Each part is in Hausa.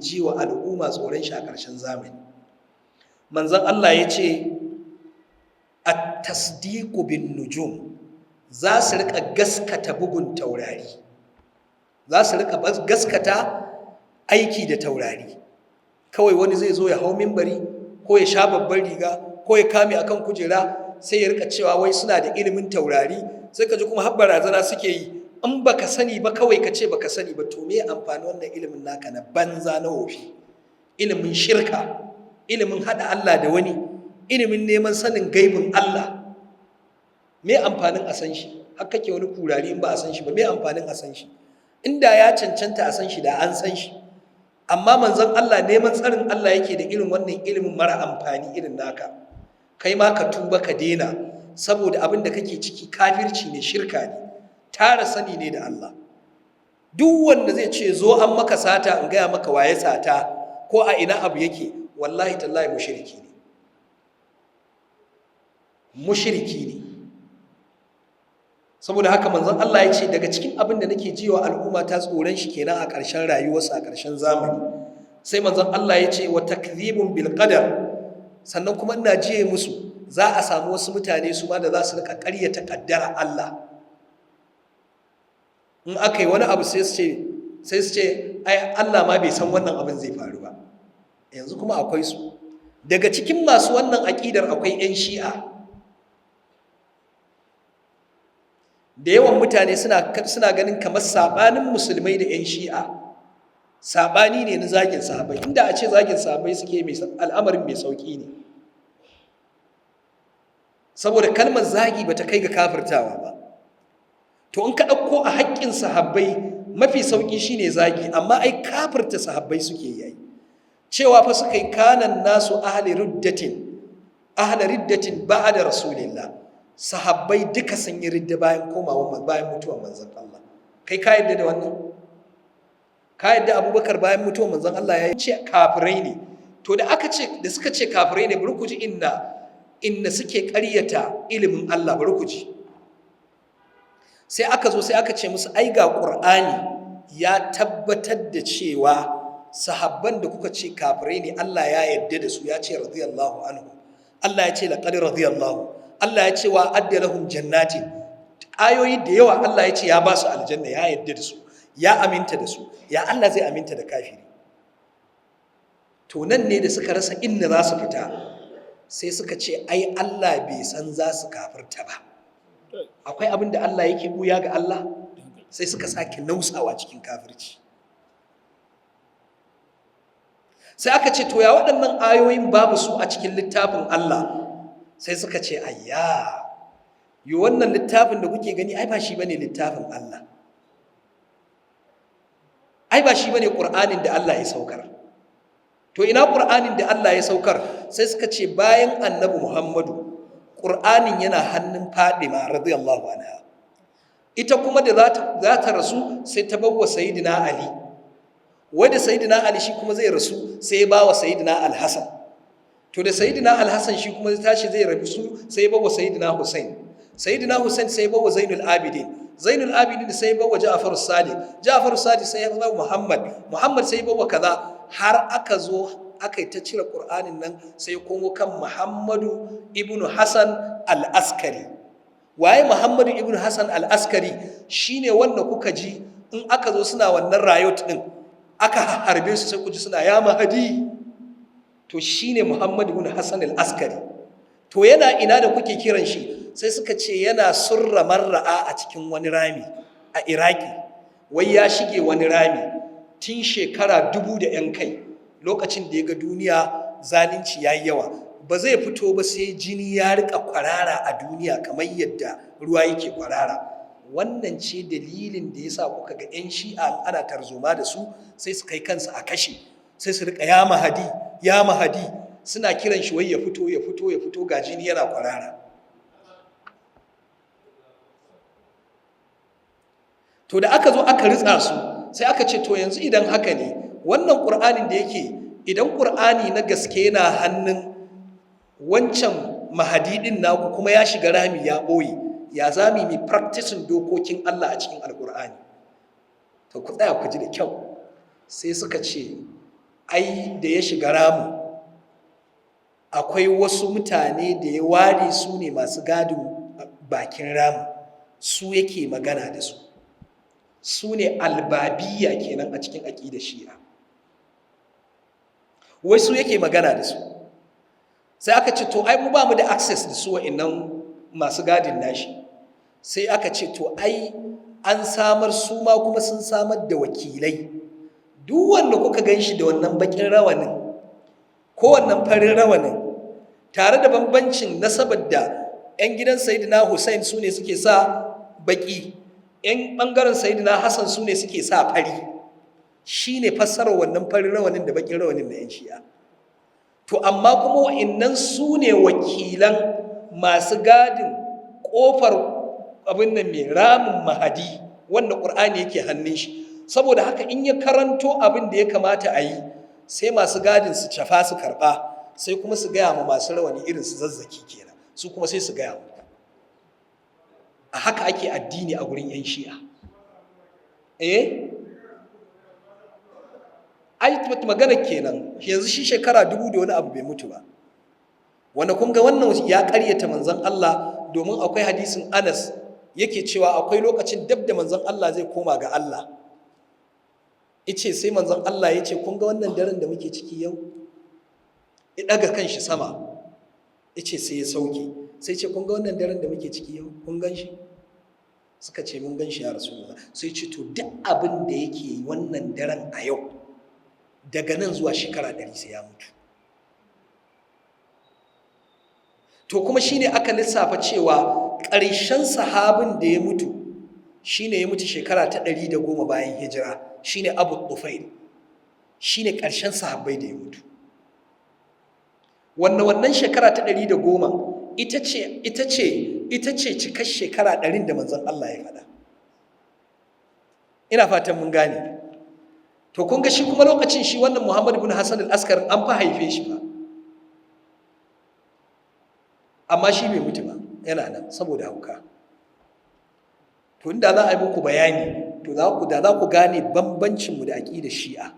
ji wa al'umma tsoron shi a ƙarshen zamani. Manzon Allah ya ce, at-tasdiqu bin nujum, za su rika gaskata bugun taurari, za su rika gaskata aiki da taurari. Kawai wani zai zo ya hau mimbari ko ya sha babban riga ko ya kame akan kujera, sai ya rika cewa wai suna da ilimin taurari. Sai ka ji kuma har barazana suke yi, in baka sani ba kawai ka ce baka sani ba. To me amfani wannan ilimin naka na banza, na wofi, ilimin shirka, ilimin hada Allah da wani, ilimin neman sanin gaibin Allah? Me amfanin a san shi? Har kake wani kurari in ba a san shi ba. Me amfanin a san shi? Inda ya cancanta a san shi, da an san shi. Amma manzon Allah neman tsarin Allah yake da irin wannan ilimin mara amfani irin naka. Kai ma ka tuba ka daina, saboda abin da kake ciki kafirci ne, shirka ne, tara sani ne da Allah. Duk wanda zai ce, "Zo, an maka sata, in gaya maka waye sata ko a ina abu yake," wallahi tallahi mushriki ne, mushriki ne. Saboda haka manzon Allah ya ce, daga cikin abin da nake jiwa al'umma ta tsoron shi kenan a ƙarshen rayuwarsa, a ƙarshen zamani. Sai manzon Allah ya ce, wa takdhibun bil qadar. Sannan kuma ina jiye musu za a samu wasu mutane su ma da za su rika ƙaryata ƙaddara Allah. In aka yi wani abu, sai su ce ai Allah ma bai san wannan abin zai faru ba. Yanzu kuma akwai su. Daga cikin masu wannan aƙidar akwai 'yan Shi'a. Da yawan mutane suna ganin kamar saɓanin Musulmai da 'yan Shi'a saɓani ne na zagin sahabai. Inda a ce zagin sahabai suke, mai al'amarin mai sauƙi ne, saboda kalmar zagi bata kai ga kafirtawa ba. To in ka ɗauko a haƙƙin sahabbai, mafi sauƙi shine zagi, amma ai kafirta sahabbai suke yi. Cewa fa suka yi, kanan nasu ahli riddatin, ahli riddatin ba'da rasulillah. Sahabbai duka sun yi ridda bayan komawa, bayan mutuwar manzon Allah. Kai ka yadda da wannan? Ka yadda Abubakar bayan mutuwar manzon Allah ya ce kafirai ne? To da aka ce, da suka ce kafirai ne, bari ku ji inna suke ƙaryata ilimin Allah. Bari ku ji. Sai aka zo sai aka ce musu, ai ga Qur'ani ya tabbatar da cewa sahabban da kuka ce kafirai ne, Allah ya yarda da su, ya ce radiyallahu anhu. Allah ya ce laqad radiyallahu. Allah ya ce wa adda lahum jannatin. Ayoyi da yawa Allah ya ce ya ba su aljanna, ya yarda da su, ya aminta da su. Ya Allah zai aminta da kafiri? To nan ne da suka rasa inda za su fita, sai suka ce ai Allah bai san za su kafirta ba. Akwai abin da Allah yake buya ga Allah? Sai suka sake nausawa cikin kafirci. Sai aka ce, to ya waɗannan ayoyin babu su a cikin littafin Allah? Sai suka ce, ayya, yi wannan littafin da kuke gani ai ba shi bane littafin Allah, ai ba shi bane Qur'anin da Allah ya saukar. To ina Qur'anin da Allah ya saukar? Sai suka ce bayan Annabi Muhammadu, Qur'anin yana hannun Fadima radiyallahu anha. Ita kuma da za ta rasu, sai ta bawa Sayyidina Ali. Wanda Sayyidina Ali shi kuma zai rasu, sai ya bawa Sayyidina Al-Hasan. To da Sayyidina Al-Hasan shi kuma zai tashi zai rabu su, sai ya bawa Sayyidina Hussein. Sayyidina Hussein sai ya bawa Zainul Abidin. Zainul Abidin sai ya bawa Ja'far Sadiq. Ja'far Sadiq sai ya bawa Muhammad. Muhammad sai ya bawa kaza, har aka zo aka yi ta cire Qur'anin nan, sai ya komo kan Muhammadu ibn Hassan al-Askari. Waye Muhammadu ibn Hassan al-Askari? Shine wanda kuka ji in aka zo suna wannan riot din, aka harbe su, sai ku ji suna ya Mahadi. To shine Muhammadu ibn Hassan al-Askari. To yana ina da kuke kiran shi? Sai suka ce yana surra marra'a, a cikin wani rami a Iraki. Wai ya shige wani rami tun shekara 1000 da yan kai, lokacin da ya ga duniya zalunci ya yi yawa, ba zai fito ba sai jini ya rika kwarara a duniya kamar yadda ruwa yake kwarara. Wannan ce dalilin da ya sa kuka ga 'yan Shi'a ana tarzoma da su, sai su kai kansu a kashe, sai su rika ya Mahadi, ya Mahadi, suna kiran shi wai ya fito, ya fito, ya fito, ga jini yana kwarara. To da aka zo aka ritsa su, sai aka ce, to yanzu idan haka ne, wannan Ƙur'anin da yake, idan Ƙur'ani na gaske yana hannun wancan Mahadi ɗin naku, kuma ya shiga rami ya ɓoye, ya za mu yi practicing dokokin Allah a cikin Alƙur'ani? To ku tsaya ku ji da kyau. Sai suka ce Ai da ya shiga ramu, akwai wasu mutane da ya ware, su ne masu gadin bakin ramu, su yake magana da su. Su ne Albabiya kenan a cikin aƙidar Shi'a. Wai su yake magana da su. Sai aka ce, to ai mu ba mu da access da su wa'annan masu gadin nashi. Sai aka ce, to ai an samar, su ma kuma sun samar da wakilai. Duk wanda kuka gan shi da wannan bakin rawanin ko wannan farin rawanin, tare da bambancin nasabar da 'yan gidan Sayidina Hussein su ne suke sa baki, 'yan ɓangaren Sayidina Hassan su ne suke sa fari. Shi ne fassarar wannan farin rawanin da bakin rawanin na 'yan Shi'a. To amma kuma wa'innan su ne wakilan masu gadin ƙofar abin nan mai ramin Mahadi, wanda Ƙur'ani yake hannun shi. Saboda haka in ya karanto abin da ya kamata a yi, sai masu gadin su cafa, su karɓa, sai kuma su gaya ma masu rawani irin su Zazzaki kenan, su kuma sai su gaya muku. A haka ake addini a gurin 'yan Shi'a. Eh, ai magana kenan. Yanzu shi shekara 1000 da wani abu bai mutu ba. Wanda kun ga wannan ya karyata Manzon Allah, domin akwai hadisin Anas yake cewa akwai lokacin dab da Manzon Allah zai koma ga Allah, ice sai Manzon Allah ya ce, "Kun ga wannan daren da muke ciki yau?" Ya daga kanshi sama, ice sai ya sauke, sai ce, "Kun ga wannan daren da muke ciki yau? Kun gan shi?" Suka ce, "Mun gan shi, ya Rasulullah." Sai ce, "To duk abin da yake wannan daren a yau, daga nan zuwa shekara 100 sai ya mutu." To kuma shine aka lissafa cewa ƙarshen sahabin da ya mutu shine ya mutu shekara ta 110 bayan hijira, shine Abu Tufail. Shine ƙarshen sahabbai da ya mutu. Wannan shekara ta 110 ita ce cikar shekara 100 da Manzon Allah ya faɗa. Ina fatan mun gane. To kun ga shi kuma lokacin shi wannan Muhammad ibn Hassan al-Askar an fa haife shi ba, amma shi bai mutu ba, yana nan saboda hauka. To inda za a yi muku bayani, to za ku gane bambancinmu da aƙidar Shi'a.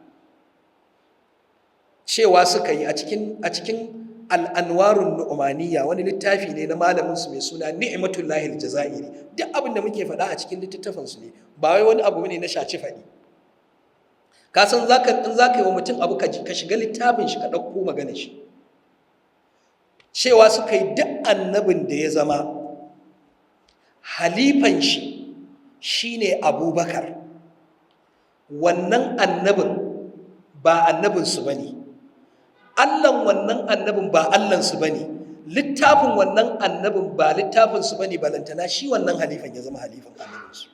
Cewa suka yi a cikin Al'anwarun Nu'umaniya, wani littafi ne na malaminsu mai suna Ni'matullahi Al-Jazairi. Duk abin da muke faɗa a cikin littattafansu ne, ba wai wani abu ne na shaci faɗi. Ka san in zaka yi wa mutum abu, ka shiga littafin shi, ka ɗauko magana shi. Cewa suka yi duk annabin da ya zama halifan shi shine Abubakar, wannan annabin ba annabinsu ba ne, Allahn wannan annabin ba Allahnsu ba ne, littafin wannan annabin ba littafinsu ba ne, balantana shi wannan halifan ya zama halifan annabinsu.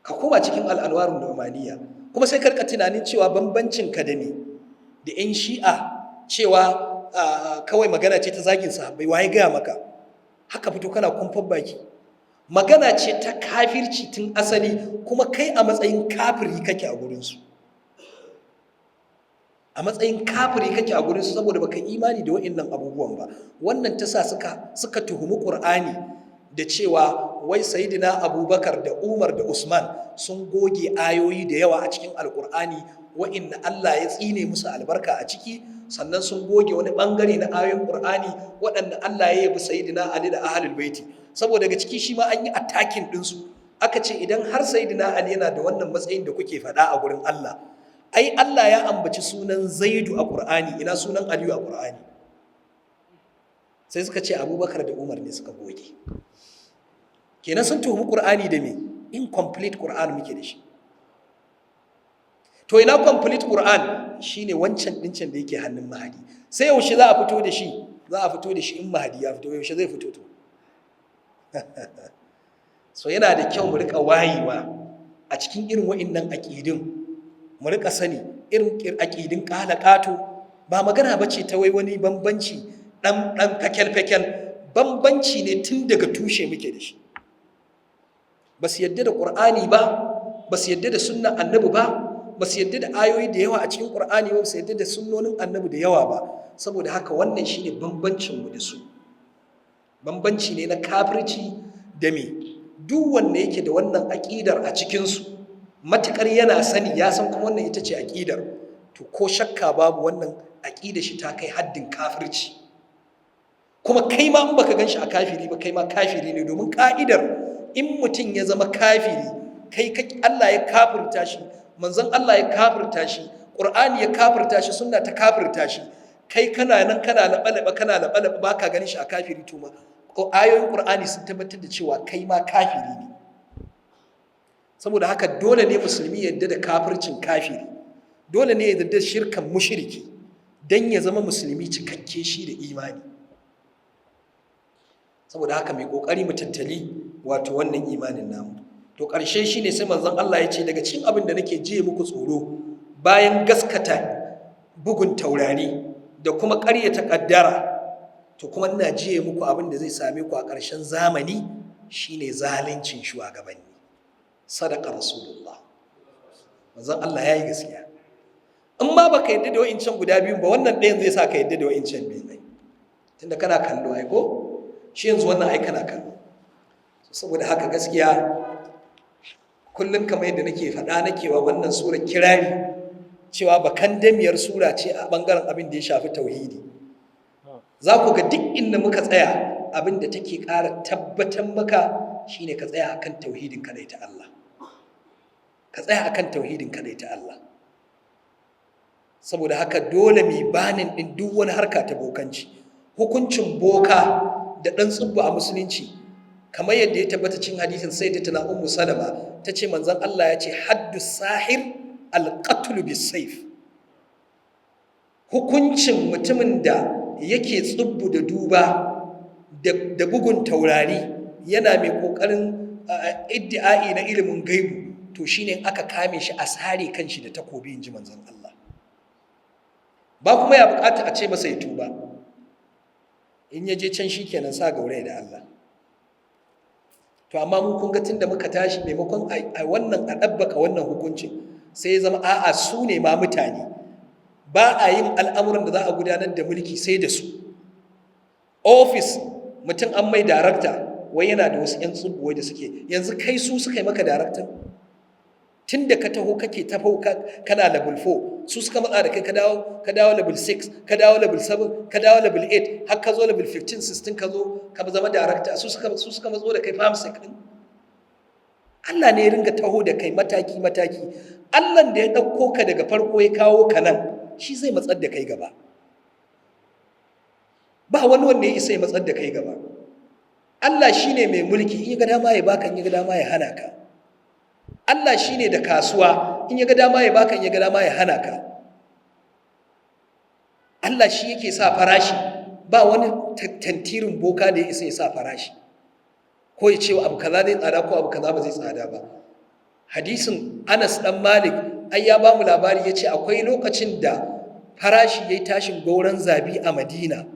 Ka koma cikin Al'anwarun Nu'maniya. Kuma sai karka tunanin cewa bambancin ka da me da 'yan Shi'a cewa kawai magana ce ta zagin sahabbai. Waye gaya maka haka? Fito kana kumfan baki. Magana ce ta kafirci tun asali, kuma kai a matsayin kafiri kake a gurinsu, a matsayin kafiri kake a gurinsu, saboda baka imani da wa'innan abubuwan ba. Wannan ta sa suka tuhumi Ƙur'ani da cewa wai Sayidina Abubakar da Umar da Usman sun goge ayoyi da yawa a cikin Alƙur'ani wa'inda Allah ya tsine musu albarka a ciki, sannan sun goge wani bangare na ayoyin Ƙur'ani waɗanda Allah ya yabi Sayidina Ali da Ahlul Baiti. Saboda daga ciki shi ma an yi attacking ɗinsu, aka ce idan har Sayidina Ali yana da wannan matsayin da kuke faɗa a gurin Allah, ai Allah ya ambaci sunan Zaidu a Ƙur'ani, ina sunan Aliyu a Ƙur'ani? Sai suka ce Abubakar da Umar ne suka goge. Kenan sun tuhumi Ƙur'ani da me? Incomplete Ƙur'an muke da shi. To ina complete Ƙur'an? Shine wancan ɗincin da yake hannun Mahadi. Sai yaushe za a fito da shi? Za a fito da shi in Mahadi ya fito. Yaushe zai fito? To so yana da kyau mu rika wayewa a cikin irin wa'innan aƙidun, mu rika sani irin aƙidun ƙalaƙato. Ba magana ba ce ta wai wani bambanci ɗan ɗan fakel-fakel. Bambanci ne tun daga tushe muke da shi. Ba su yadda da Ƙur'ani ba, ba su yadda da sunnan Annabi ba, ba su yadda da ayoyi da yawa a cikin Ƙur'ani ba, ba su yadda da sunnonin Annabi da yawa ba. Saboda haka wannan shine bambancin mu da su. Bambanci ne na kafirci da me. Duk wanda yake da wannan aƙidar a cikinsu Matukar yana sani, ya san kuma wannan ita ce aƙidar, to ko shakka babu wannan aƙidar shi ta kai haddin kafirci. Kuma kai ma in baka ganshi a kafiri ba, kai ma kafiri ne, domin ka'idar in mutum ya zama kafiri, kai Allah ya kafirta shi, manzon Allah ya kafirta shi, Qur'ani ya kafirta shi, sunna ta kafirta shi, kai kana nan kana laɓa-laɓa, kana laɓa-laɓa, baka ganin shi a kafiri, to ma ayoyin Qur'ani sun tabbatar da cewa kai ma kafiri ne. Saboda haka dole ne musulmi ya yarda da kafircin kafiri, dole ne ya yarda da shirkan mushriki, dan ya zama musulmi cikakke shi da imani. Saboda haka mai kokari mu tattali wato wannan imanin namu. To ƙarshe shine sai manzon Allah ya ce, daga cikin abin da nake jiye muku tsoro bayan gaskata bugun taurari da kuma ƙaryata ƙaddara, to kuma ina jiye muku abin da zai same ku a ƙarshen zamani, shine zaluncin shugabanni. Sadaka Rasulullah, manzon Allah yayi gaskiya. In ma baka yadda da wa'incan guda biyun ba, wannan ɗayan zai sa ka yadda da wa'incan biyun ai, tunda kana kallo ai, ko shi yanzu wannan ai kana kallo. Saboda haka gaskiya kullum kamar yadda nake faɗa, nake wa wannan sura kirari cewa bakan damiyar sura ce a ɓangaren abin da ya shafi tauhidi. Za ku ga duk inda muka tsaya, abin da take ƙara tabbatar maka shine ka tsaya akan tauhidin ta Allah, ka tsaya akan tauhidin ta Allah. Saboda haka dole mai banin ɗin duk wani harka ta bokanci. Hukuncin boka da ɗan tsubbu a musulunci, kamar yadda ya tabbata cin hadisin sai da tana Ummu Salama ta ce manzon Allah ya ce, haddu sahir alqatlu bisayf. Hukuncin mutumin da yake tsubbu da duba da bugun taurari, yana mai kokarin iddi'ai na ilimin gaibu, to shine aka kame shi a sare kanshi da takobi, inji manzon Allah. Ba kuma ya bukata a ce masa ya tuba. In ya je can shikenan, sa gaure da Allah. To amma mu kun ga tunda muka tashi, maimakon a wannan a ɗabbaka wannan hukuncin, sai ya zama a'a, su ne ma mutane, ba a yin al'amuran da za a gudanar da mulki sai da su. Ofis mutum an mai darakta, wai yana da wasu 'yan tsubuwai da suke yanzu kai su suka yi maka daraktan. Tun da ka taho kake tafau kana level 4, su suka matsa da kai ka dawo level 6, ka dawo level 7, ka dawo level 8, har ka zo level 15, 16, ka zo ka zama darakta. Su suka matso da kai famsec din. Allah ne ya ringa taho da kai mataki mataki. Allah da ya ɗauko ka daga farko ya kawo ka nan, shi zai matsar da kai gaba. Ba wani wanda ya isa ya matsar da kai gaba. Allah shine mai mulki, in ya ga dama ya baka, in ya ga dama ya hana ka. Allah shine da kasuwa, in ya ga dama ya baka, in ya ga dama ya hana ka. Allah shi yake sa farashi. Ba wani tantirin boka da ya isa ya sa farashi ko ya ce abu kaza zai tsada ko abu kaza ba zai tsada ba. Hadisin Anas dan Malik ai ya bamu labari, ya ce akwai lokacin da farashi ya yi tashin gauran zabi a Madina.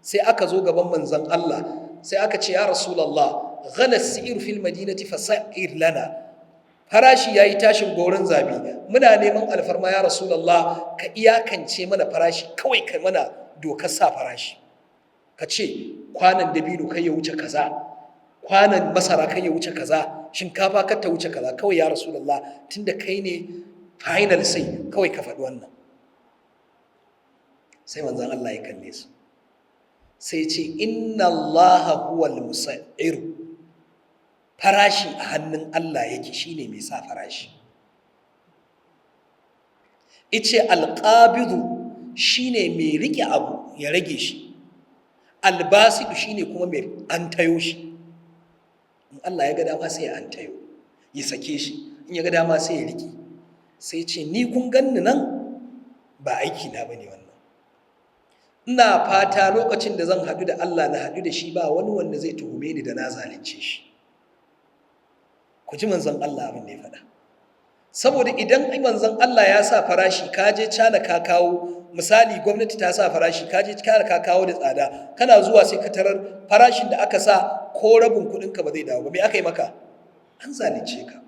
Sai aka zo gaban manzon Allah, sai aka ce, ya Rasulallah, ghala si'ir fil madinati fasa'ir lana. Farashi yayi tashin gauran zabi, muna neman alfarma ya Rasulallah, ka iyakance mana farashi kawai, kai mana dokar sa farashi, ka ce kwanan dabino kai ya wuce kaza, kwanan masara kai ya wuce kaza, shinkafa kar ta wuce kaza, kawai ya Rasulallah, tunda kai ne final sai kawai ka faɗi wannan. Sai manzon Allah ya kalle su, sai ce, inna Allah huwal musa'ir. Farashi a hannun Allah yake, shine mai sa farashi. Ice alqabidu shine mai rike abu ya rage shi, albasidu shine kuma mai antayo shi. In Allah ya ga dama sai ya antayo ya sake shi, in ya ga dama sai ya rike. Sai ce, ni kun ganni nan ba aiki na bane wannan. Ina fata lokacin da zan haɗu da Allah, na haɗu da shi ba wani wanda zai tuhume ni da na zalunce shi. Ku ji manzon Allah abin da ya faɗa. Saboda idan manzon Allah ya sa farashi, ka je Cana ka kawo, misali gwamnati ta sa farashi, ka je Cana ka kawo da tsada, kana zuwa sai ka tarar farashin da aka sa ko rabin kuɗin ka ba zai dawo ba, me aka yi maka? An zalunce ka.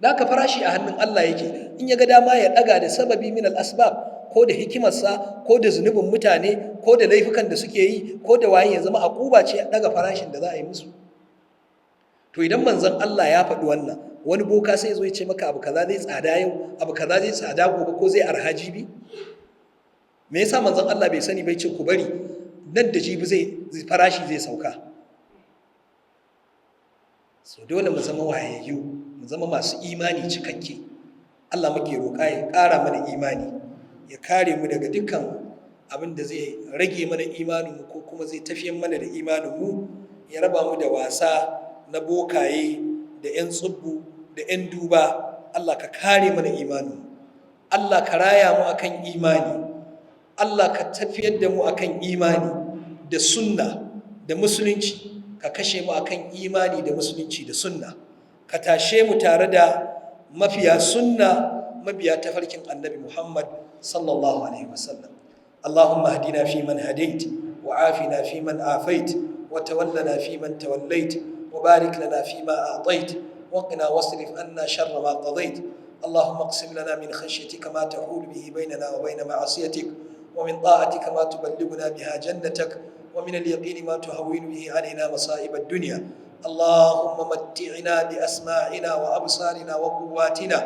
Naka farashi a hannun Allah yake. In ya ga dama ya ɗaga da sababi min al-asbab, ko da hikimarsa, ko da zunubin mutane, ko da laifukan da suke yi, ko da waye, ya zama akuba ce daga farashin da za a yi musu. To idan manzon Allah ya faɗi wannan, Wani boka sai ya zo ya ce maka abu kaza zai tsada yau, abu kaza zai tsada gobe, ko zai arha jibi. Me yasa manzon Allah bai sani bai ce ku bari nan da jibi zai farashi zai sauka? So dole mu zama wayayyu, mu zama masu imani cikakke. Allah muke roƙa ya ƙara mana imani, ya kare mu daga dukkan abin da zai rage mana imaninmu ko kuma zai tafiyar mana da imaninmu, ya raba mu da wasa na bokaye da 'yan tsubbu da 'yan duba. Allah ka kare mana imaninmu. Allah ka raya mu akan imani. Allah ka tafiyar da mu akan imani da sunna da musulunci, ka kashe mu akan imani da musulunci da sunna, ka tashe mu tare da mafiya sunna, mabiya tafarkin Annabi Muhammad sallallahu alaihi wasallam. اللهم اهدنا فيمن هديت، وعافنا فيمن عافيت، وتولنا فيمن توليت، وبارك لنا فيما أعطيت، وقنا واصرف عنا شر ما قضيت. اللهم اقسم لنا من خشيتك ما تحول به بيننا وبين معصيتك، ومن طاعتك ما تبلغنا بها جنتك، ومن اليقين ما تهون به علينا مصائب الدنيا. اللهم متعنا بأسماعنا وأبصارنا وقواتنا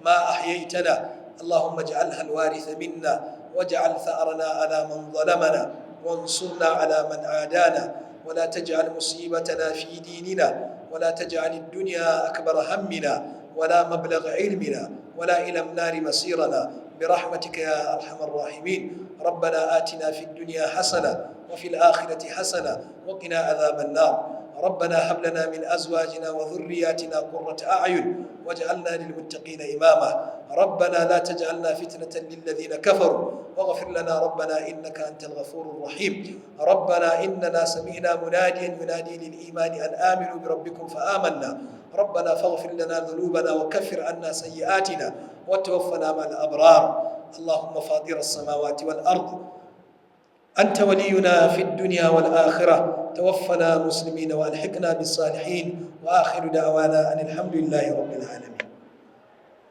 ما أحييتنا. اللهم اجعلها الوارث منا، واجعل ثأرنا على من ظلمنا، وانصرنا على من عادانا، ولا تجعل مصيبتنا في ديننا، ولا تجعل الدنيا أكبر همنا ولا مبلغ علمنا، ولا إلى النار مصيرنا، برحمتك يا أرحم الراحمين. ربنا آتنا في الدنيا حسنة وفي الآخرة حسنة وقنا عذاب النار. ربنا هب لنا من أزواجنا وذرياتنا قرة أعين واجعلنا للمتقين إماما. ربنا لا تجعلنا فتنة للذين كفروا، واغفر لنا ربنا إنك أنت الغفور الرحيم. ربنا إننا سمعنا مناديا ينادي للإيمان أن آمنوا بربكم فآمنا. ربنا فاغفر لنا ذنوبنا وكفر عنا سيئاتنا وتوفنا مع الأبرار. اللهم فاطر السماوات والأرض، أنت ولينا في الدنيا والآخرة، توفنا مسلمين وألحقنا بالصالحين. وآخر دعوانا أن الحمد لله رب العالمين.